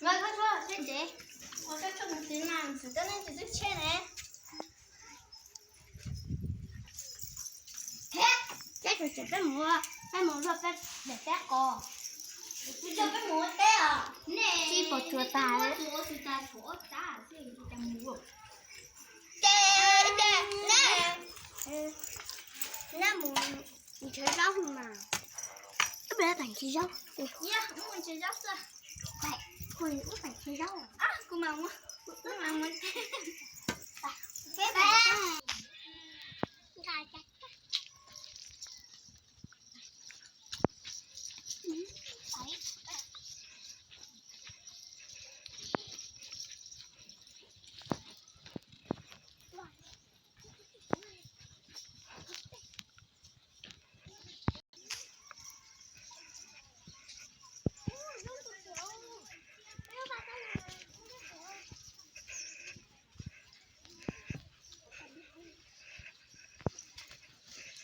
Nqa koj tshuaj seb tsev, ua koj tshuaj tus txiv mas txim tab neej tsis twb tshiab ne. Peb tsev peb mus, peb mus luaj peb daim teb qos. Peb mus ua teb os. Nej tsis pom tsuas tas. Ces ces neb, neb mus nrhiav zaub mas. Ib pliag pem nrhiav zaub. Ib pliag pem nrhiav zaub. Kuv mam mus, kuv mam mus. Peb pem.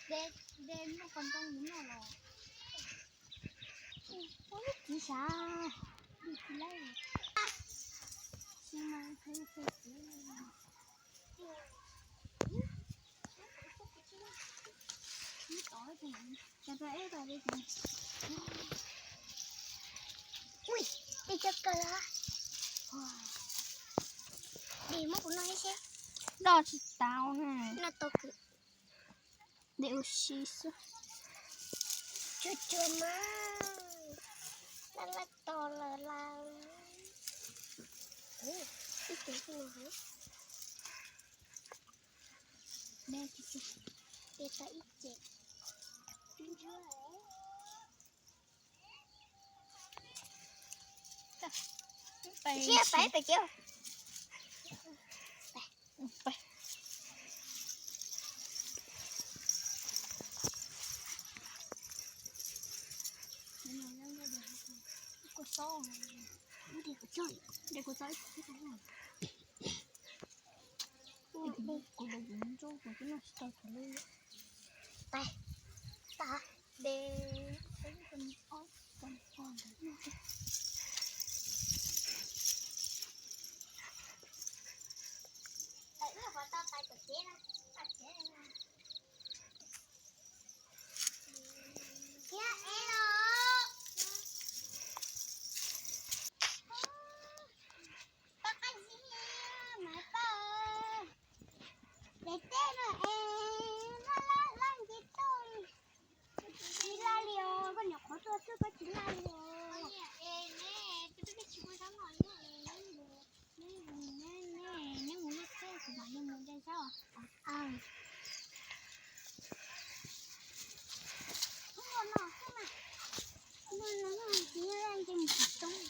De, de muaj qos ntoo nyob no los. Ua lub txiv sav, tsis laib. Tsis mas khav txiv. Ui, de cov kawg los. De muab kuv noj ib seb. Noj tsis tau na. Noj tau kawg. De ua si xwb. Tsuag tsuag mas. Laj laj tos lawm lauj. Ib tug no. De tau ib ce. Siab pais pem ces. Kua txob, de kua txob ib. Kuv de kuv ntsuab kuv twb noj tsis tau kuv li. Tais, tas, de, ob, ob, ob. Tais, wb puas tau tais tom tsev na? Tom tsev na. Thiab es los. Pab qab zib mas pab. Daim teb no es laj laj laj nce tuaj li. Tsis laj li os, koj nyuam qhuav tuaj xwb koj tsis laj li os. Neb mus laj teb kuv mam li mus de zaub. Ub, no xwb mas. No no no, tsis nce mus tsis toob.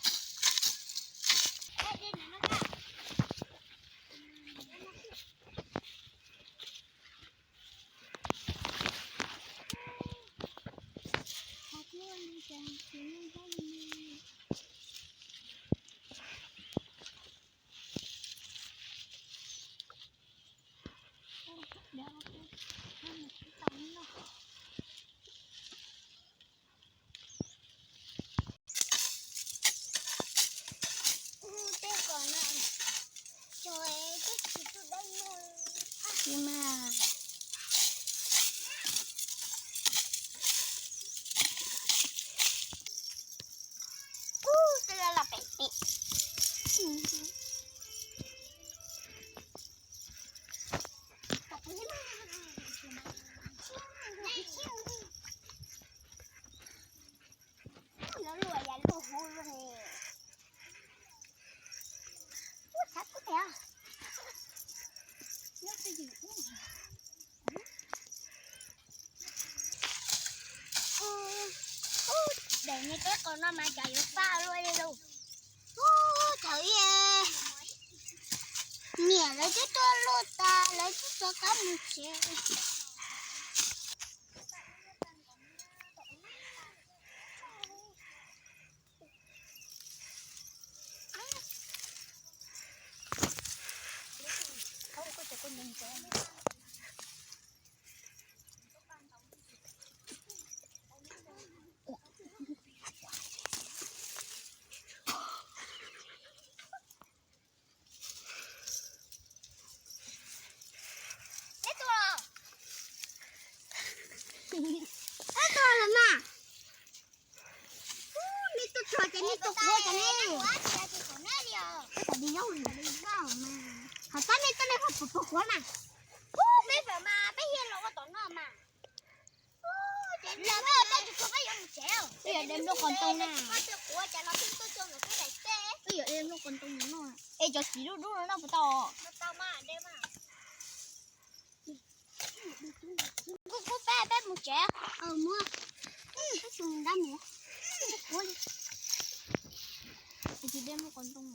Ub, tej kom no, tsis mas. Ub, tej los pem pem. Pom kuv li mas. Tom no mas cas yuav faj luaj li lauj. Ub, thaum ub niam lawv twb tuaj luaj tas, lawv twb rov qab mus tsev. Peb tuaj los, peb tuaj los mas. Ub, nej tuaj txog ces nej tuaj quav cas ne? Ub, kom di nyob mas, qhov txob nej tuaj nej qhov puas puas quav mas. Ub, peb pam mas peb hiaj los ua tom no mas. Peb yuav de nplooj qos ntoo na. Peb yuav de nplooj qos ntoo no noj. Es cov txiv dub dub no noj puas tau? Kuv, kuv, peb, peb mus tsev. Mus, peb mus dab mus. Kuv tsis de nplooj qos ntoo no.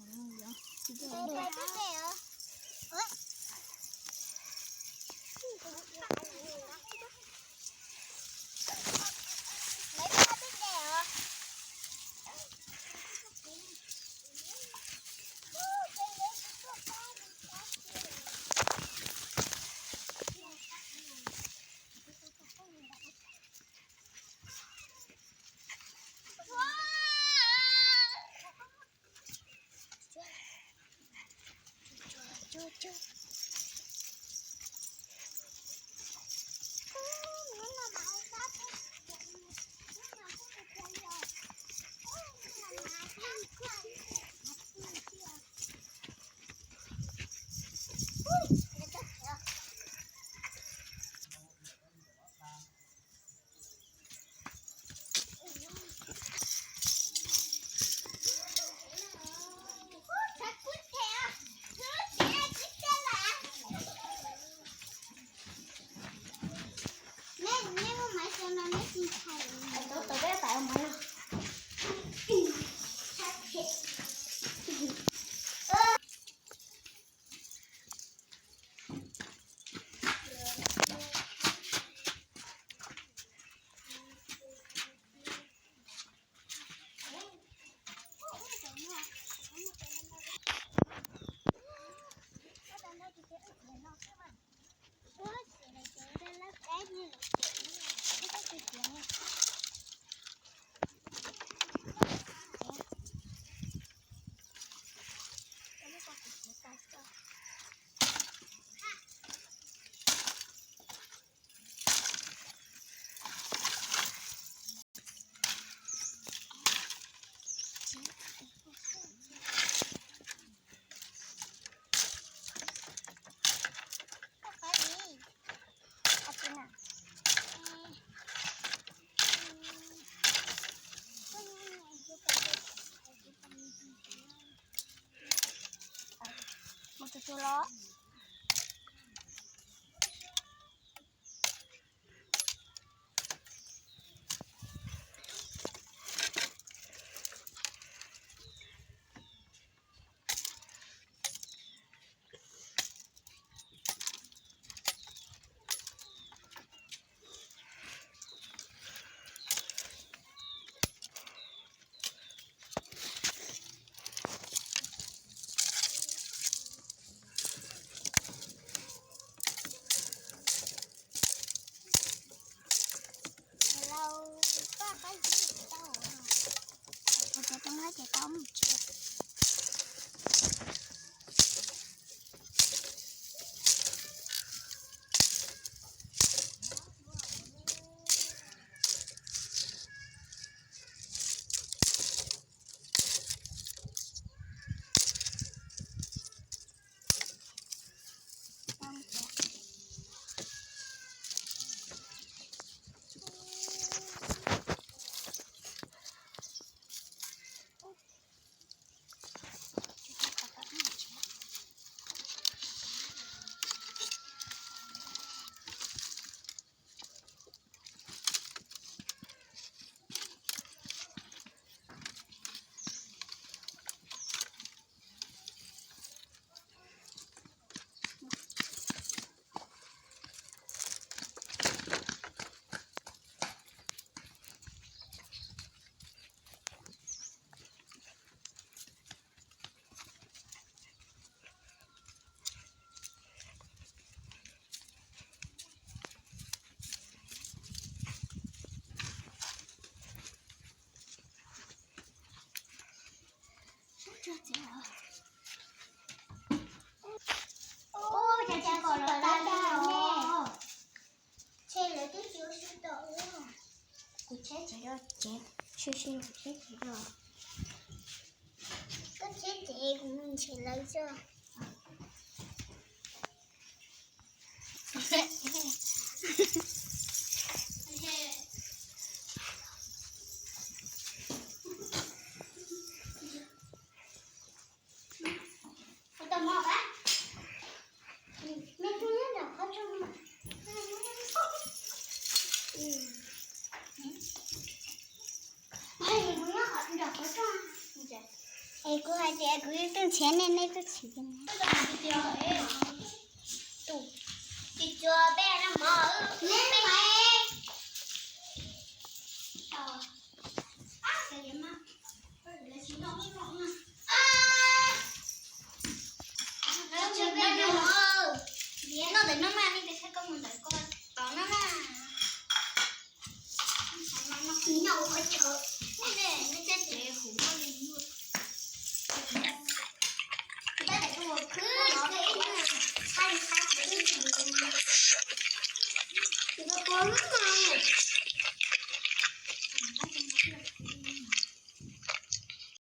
Mus tus tus los. Ub, cas tsis pom lawv tas li os. Ntshe lawv twb tsis ua si tom ub. Kuv cheb tsev os, tsev, sim sim kuv cheb tsev os. Koj cheb tsev, kuv mus nrhiav lawv tso. Es kuv hais tias kuv twb nrhiav nej, nej twb tsis tu. Tsis tsuas peb no mov, peb no ntawm no mas nej tes saib koj mus ntawm koj tod no na.